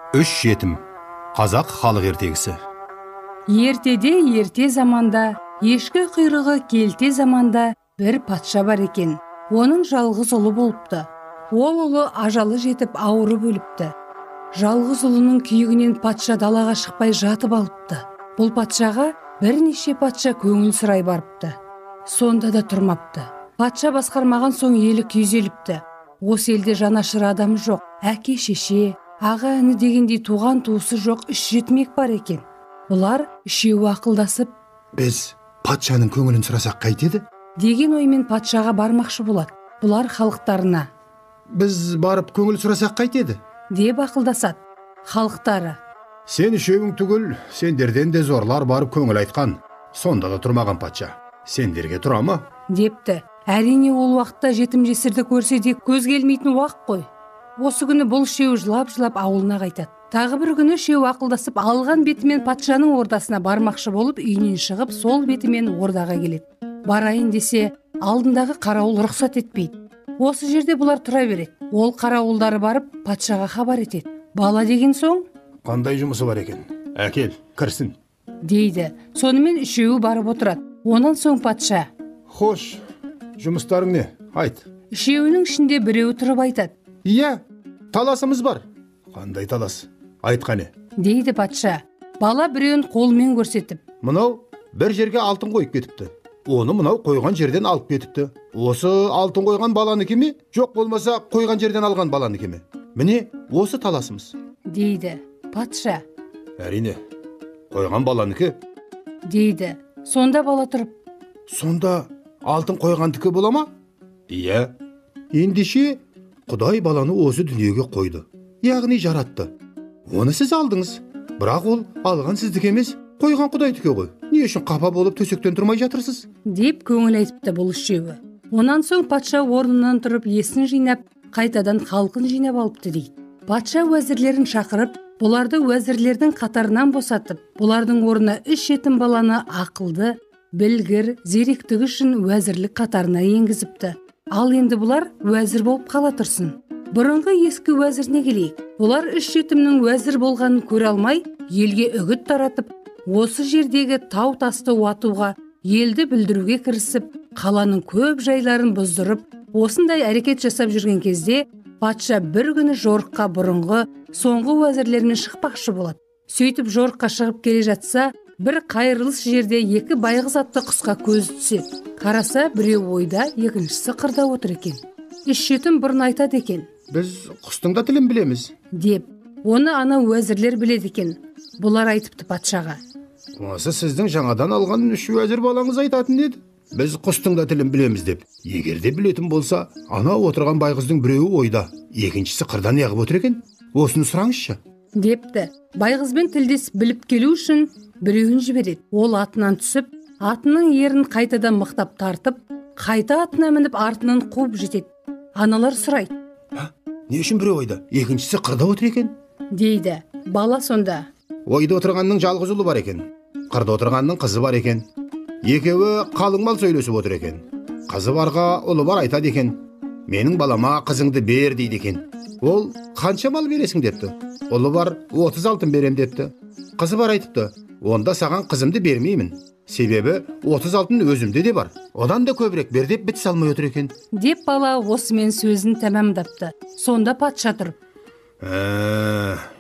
Үш жетім. Қазақ халық ертегісі. Ертеде ерте заманда, ешкі құйрығы келте заманда бір патша бар екен. Оның жалғыз ұлы болыпты. Ол ұлы ажалы жетіп ауырып өліпті. Жалғыз ұлының күйігінен патша далаға шықпай жатып алыпты. Бұл патшаға бірнеше патша көңіл сұрай барыпты. Сонда да тұрмапты. Патша басқармаған соң елі күйзеліпті. Осы елде жанашыр адам жоқ. Әке шеше, аға іні дегендей туған туысы жоқ үш жетімек бар екен. Бұлар үшеуі ақылдасып, біз патшаның көңілін сұрасақ қайтеді деген оймен патшаға бармақшы болады. Бұлар халықтарына біз барып көңіл сұрасақ қайтеді деп ақылдасады. Халықтары сен үшеуің түгіл, сендерден де зорлар барып көңіл айтқан, сонда да тұрмаған патша сендерге тұра ма депті. Әрине ол уақытта жетім жесірді көрсе де көз келмейтін уақ қой. Осы күні бұл үшеуі жылап-жылап ауылына қайтады. Тағы бір күні үшеуі ақылдасып алған бетімен патшаның ордасына бармақшы болып үйінен шығып сол бетімен ордаға келеді. Барайын десе алдындағы қарауыл рұқсат етпейді. Осы жерде бұлар тұра береді. Ол қарауылдары барып патшаға хабар етеді. Бала деген соң қандай жұмысы бар екен, әкел кірсін дейді. Сонымен үшеуі барып отырады. Онан соң патша хош, жұмыстарың не, айт. Үшеуінің ішінде біреуі тұрып айтады. Иә, таласымыз бар. Қандай талас? Айт қане дейді патша. Бала біреуін қолымен көрсетіп, мынау бір жерге алтын қойып кетіпті. Оны мынау қойған жерден алып кетіпті. Осы алтын қойған баланыкі ме? Жоқ болмаса қойған жерден алған баланыкі ме? Міне осы таласымыз дейді патша. Әрине, қойған баланыкі дейді. Сонда бала тұрып, сонда алтын қойғандікі бола ма? Иә. Ендеше Құдай баланы осы дүниеге қойды, яғни жаратты. Оны сіз алдыңыз. Бірақ ол алған сіздікі емес, қойған Құдайдікі ғой. Не үшін қапа болып төсектен тұрмай жатырсыз? Деп көңіл айтыпты бұл үшеуі. Онан соң патша орнынан тұрып есін жинап, қайтадан халқын жинап алыпты дейді. Патша уәзірлерін шақырып, бұларды уәзірлердің қатарынан босатып, бұлардың орнына үш жетім баланы ақылды, білгір, зеректігі үшін уәзірлік қатарына енгізіпті. Ал енді бұлар уәзір болып қала тұрсын. Бұрынғы ескі уәзіріне келейік. Бұлар үш жетімнің уәзір болғанын көре алмай, елге үгіт таратып, осы жердегі тау тасты уатуға, елді бүлдіруге кірісіп, қаланың көп жайларын бұздырып, осындай әрекет жасап жүрген кезде патша бір күні жорыққа бұрынғы соңғы уәзірлермен шықпақшы болады. Сөйтіп жорыққа шығып келе жатса, бір қайырылыс жерде екі байғыз атты құсқа көз түседі. Қараса, біреу ойда, екіншісі қырда отыр екен. Үш жетім бұрын айтады екен, біз құстың да тілін білеміз деп. Оны ана уәзірлер біледі екен. Бұлар айтыпты патшаға, осы сіздің жаңадан алған үш уәзір балаңыз айтатын еді, біз құстың да тілін білеміз деп. Егер де білетін болса, ана отырған байғыздың біреуі ойда, екіншісі қырдан неғып отыр екен, осыны сұраңызшы депті. Байғызбен тілдесіп біліп келу үшін біреуін жібереді. Ол атынан түсіп, атының ерін қайтадан мықтап тартып, қайта атына мініп артынан қуып жетеді. Аналар сұрайды, не үшін біреу ойда, екіншісі қырда отыр екен дейді. Бала сонда ойда отырғанның жалғыз ұлы бар екен, қырда отырғанның қызы бар екен. Екеуі қалың мал сөйлесіп отыр екен. Қызы барға ұлы бар айтады екен, менің балама қызыңды бер дейді екен. Ол қанша мал бересің депті. Ұлы бар 30 алтын берем депті. Қызы бар айтыпты, онда саған қызымды бермеймін, себебі 30 алтын өзімде де бар, одан да көбірек бер деп біт салмай отыр екен деп бала осымен сөзін тәмамдапты. Сонда патша тұрып,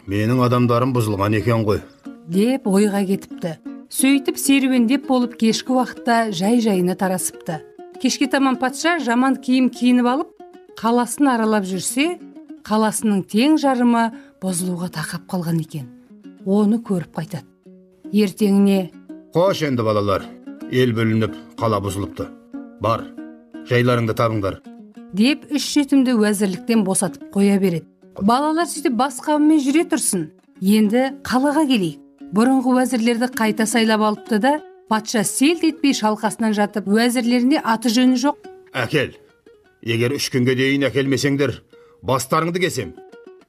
менің адамдарым бұзылған екен ғой деп ойға кетіпті. Сөйтіп серуендеп болып кешкі уақытта жай-жайына тарасыпты. Кешке таман патша жаман киім киініп алып, қаласын аралап жүрсе, қаласының тең жарымы бұзылуға тақап қалған екен. Оны көріп қайтады. Ертеңіне қош енді балалар, ел бөлініп қала бұзылыпты, бар жайларыңды табыңдар деп үш жетімді уәзірліктен босатып қоя береді. Балалар сөйтіп басқаммен жүре тұрсын. Енді қалаға келейік. Бұрынғы уәзірлерді қайта сайлап алыпты да, патша селт етпей шалқасынан жатып, уәзірлеріне аты жөні жоқ. Әкел, егер үш күнге дейін әкелмесеңдер, бастарыңды кесем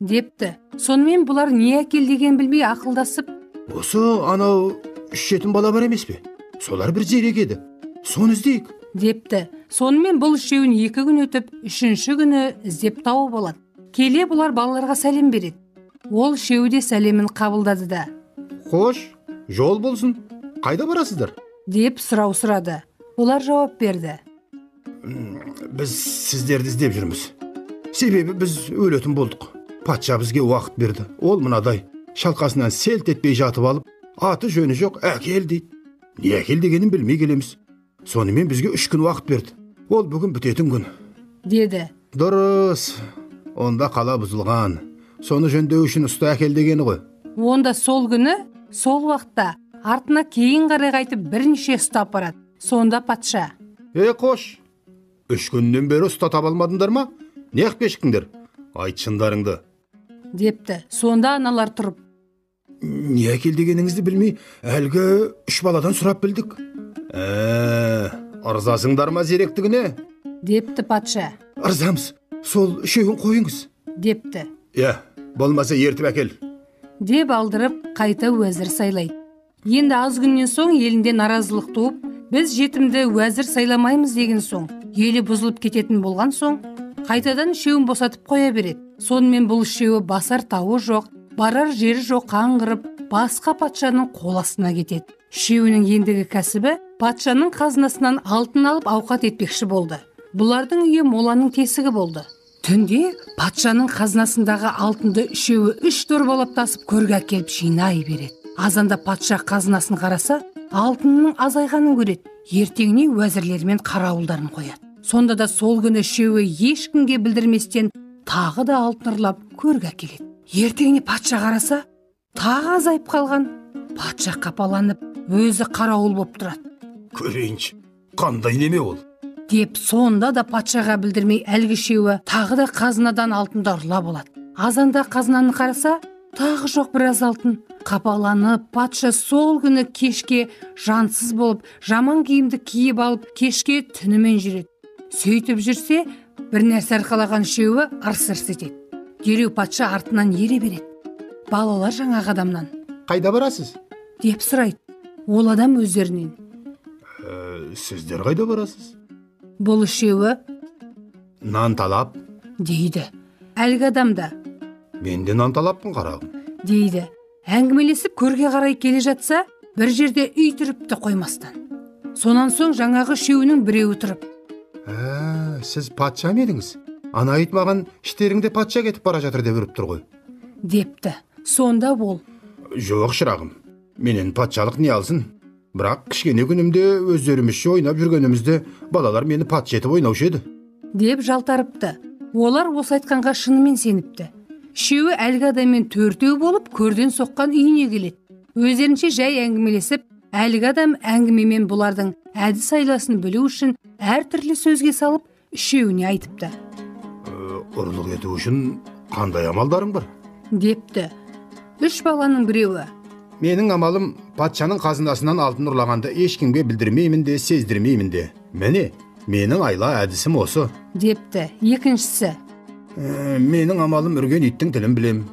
депті. Сонымен бұлар не әкел деген білмей ақылдасып, осы анау үш жетім бала бар емес пе, солар бір зерек еді, соны іздейік депті. Сонымен бұл үшеуін 2 күн өтіп, үшінші күні іздеп тауып алады. Келе бұлар балаларға сәлем береді. Ол үшеуі де сәлемін қабылдады да. Қош, жол болсын. Қайда барасыздар? Деп сұрау сұрады. Олар жауап берді. Біз сіздерді іздеп жүрміз. Себебі біз өлетін болдық. Патша бізге уақыт берді. Ол мынадай, шалқасынан селт етпей жатып алып, аты жөні жоқ, әкел дейді. Не әкел дегенін білмей келеміз. Сонымен бізге 3 күн уақыт берді. Ол бүгін бітетін күн. Деді. Дұрыс. Онда қала бұзылған. Соны жөндеу үшін ұста әкел дегені ғой. Онда сол күні, сол уақытта артына кейін қарай қайтып бірнеше ұста апарады. Сонда патша. Ей, қош. 3 күннен бері ұста таба алмадыңдар ма? Неғып кешіктіңдер? Айт шындарыңды. Депті. Сонда аналар тұрып. Не әкел дегеніңізді білмей, әлгі 3 баладан сұрап білдік. Ырзасыңдар ма зеректігіне? Депті патша. Ырзамыз. Сол үшеуін қойыңыз. Депті. Иә, болмаса ертіп әкел. Деп алдырып, қайта уәзір сайлайды. Енді аз күннен соң елінде наразылық туып, біз жетімді уәзір сайламаймыз деген соң, елі бұзылып кететін болған соң, қайтадан үшеуін босатып қоя береді. Сонымен бұл үшеуі басар тауы жоқ, барар жері жоқ қаңғырып, басқа патшаның қол астына кетеді. Үшеуінің ендігі кәсібі патшаның қазынасынан алтын алып ауқат етпекші болды. Бұлардың үйі моланың тесігі болды. Түнде патшаның қазынасындағы алтынды үшеуі 3 дорбалап тасып көрге әкеліп жинай береді. Азанда патша қазынасын қараса, алтынның азайғанын көреді. Ертеңіне уәзірлермен қарауылдарын қояды. Сонда да сол күні үшеуі ешкімге білдірместен тағы да алтын ұрлап көрге әкеледі. Ертеңіне патша қараса, тағы азайып қалған. Патша қапаланып, өзі қарауыл боп тұрады. Көрейінші, қандай неме ол? Деп сонда да патшаға білдірмей әлгі үшеуі тағы да қазынадан алтынды ұрлап алады. Азанда қазынаны қараса, тағы жоқ біраз алтын. Қапаланып, патша сол күні кешке жансыз болып, жаман киімді киіп алып, кешке түнімен жүреді. Сөйтіп жүрсе, бір нәрсе арқалаған үшеуі ырс-ырс етеді. Дереу патша артынан ере береді. Балалар жаңағы адамнан. Қайда барасыз? Деп сұрайды. Ол адам өздерінен. Сіздер қайда барасыз? Бұл үшеуі нан талап дейді. Әлгі адам да мен де нан талаппын қарағым дейді. Әңгімелесіп көрге қарай келе жатса, бір жерде үй түріпті қоймастан. Сонан соң жаңағы үшеуінің біреуі тұрып. Сіз патша ма едіңіз? Ана ит маған іштеріңде патша кетіп бара жатыр деп үріп тұр ғой. Депті. Сонда ол. Жоқ, шырағым, менен патшалық не алсын? Бірақ кішкене күнімде өздерімізше ойнап жүргенімізде балалар мені патша етіп ойнаушы еді. Деп жалтарыпты. Олар осы айтқанға шынымен сеніпті. Үшеуі әлгі адаммен төртеу болып көрден соққан үйіне келеді. Өздерінше жай әңгімелесіп, әлгі адам әңгімемен бұлардың әдіс айласын білу үшін әртүрлі сөзге салып, үшеуіне айтыпты. Ұрлық ету үшін қандай амалдарың бар? Депті. 3 баланың біреуі. Менің амалым патшаның қазынасынан алтын ұрлағанды ешкімге білдірмеймін де, сездірмеймін де. Міне, менің айла әдісім осы. Депті. Екіншісі. Менің амалым үрген иттің тілін білем.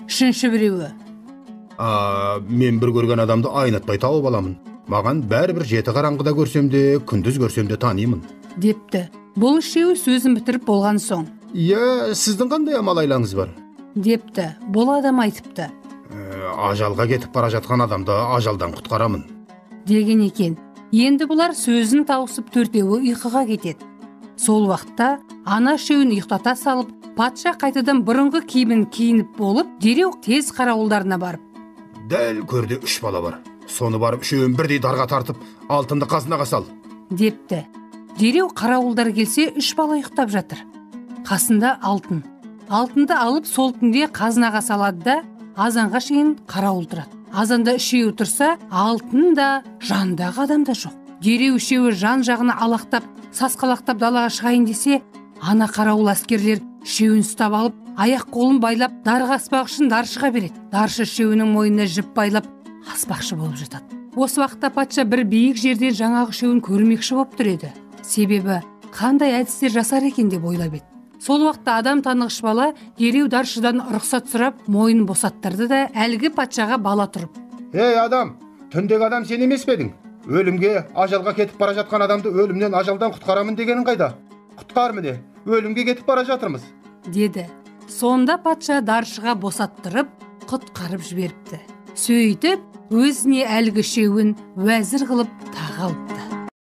Үшінші біреуі. Мен бір көрген адамды айнатпай тауып аламын. Маған бәрібір 7 қараңғыда көрсем де, күндіз көрсем де танимын. Депті. Бұл үшеуі сөзін бітіріп болған соң. Иә, сіздің қандай амал айлаңыз бар? Депті. Бұл адам айтыпты. Ажалға кетіп бара жатқан адамды ажалдан құтқарамын. Деген екен. Енді бұлар сөзін тауысып төртеуі ұйқыға кетеді. Сол уақытта ана үшеуін ұйықтата салып, патша қайтадан бұрынғы киімін киініп болып, дереу тез қарауылдарына барып. Дәл көрде 3 бала бар. Соны барып үшеуін бірдей дарға тартып, алтынды қазынаға сал. Депті. Дереу қарауылдар келсе, 3 бала ұйықтап жатыр. Қасында алтын. Алтынды алып сол түнде қазынаға салады да, азанға шейін қарауыл тұрады. Азанда үшеуі тұрса, алтын да, жандағы адам да жоқ. Дереу үшеуі жан жағына алақтап, сасқалақтап далаға шығайын десе, ана қарауыл әскерлер үшеуін ұстап алып, аяқ қолын байлап, дарға аспақ үшін даршыға береді. Даршы үшеуінің мойнына жіп байлап, аспақшы болып жатады. Осы уақытта патша бір биік жерден жаңағы үшеуін көрмекші болып тұр еді. Себебі қандай әдістер жасар екен деп ойлап еді. Сол уақытта адам танығыш бала дереу даршыдан рұқсат сұрап, мойнын босаттырды да, әлгі патшаға бала тұрып. Ей адам, түндегі адам сен емес пе едің? Өлімге, ажалға кетіп бара жатқан адамды өлімнен, ажалдан құтқарамын дегенің қайда? Құтқар міне, өлімге кетіп бара жатырмыз. Деді. Сонда патша даршыға босаттырып, құтқарып жіберіпті. Сөйтіп, өзіне әлгі үшеуін уәзір қылып тағы алыпты.